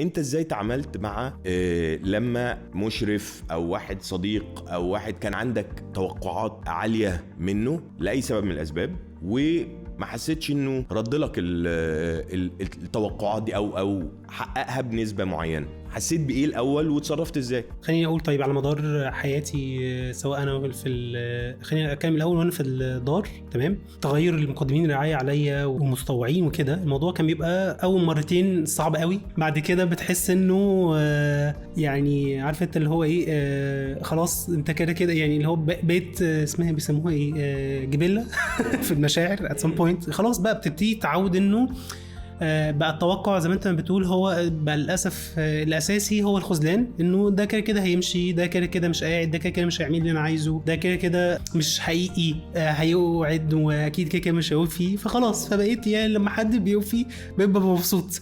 انت ازاي تعاملت مع لما مشرف او واحد صديق او واحد كان عندك توقعات عالية منه لاي سبب من الاسباب، وما حسيتش انه رد لك التوقعات دي او حققها بنسبة معينه؟ حسيت بايه الاول وتصرفت ازاي؟ خليني اقول، طيب، على مدار حياتي، سواء انا في خليني اتكلم الاول وانا في الدار، تمام؟ تغير المقدمين الرعاية عليا والمتطوعين وكده، الموضوع كان بيبقى اول مرتين صعب قوي. بعد كده بتحس انه يعني عارف انت اللي هو ايه، خلاص انت كده كده، يعني اللي هو بقيت اسمها بيسموها ايه، جبله في المشاعر at some point. خلاص بقى بتبتدي تعود انه بقى التوقع زي ما انت بتقول هو بقى للاسف الاساسي هو الخذلان، انه ده كده كده هيمشي، ده كده كده مش قاعد، ده كده كده مش هيعمل اللي انا عايزه، ده كده كده مش حقيقي، هيوعد واكيد كده كده مش هيوفي. فخلاص، فبقيت يعني لما حد بيوفي ببقى مبسوط.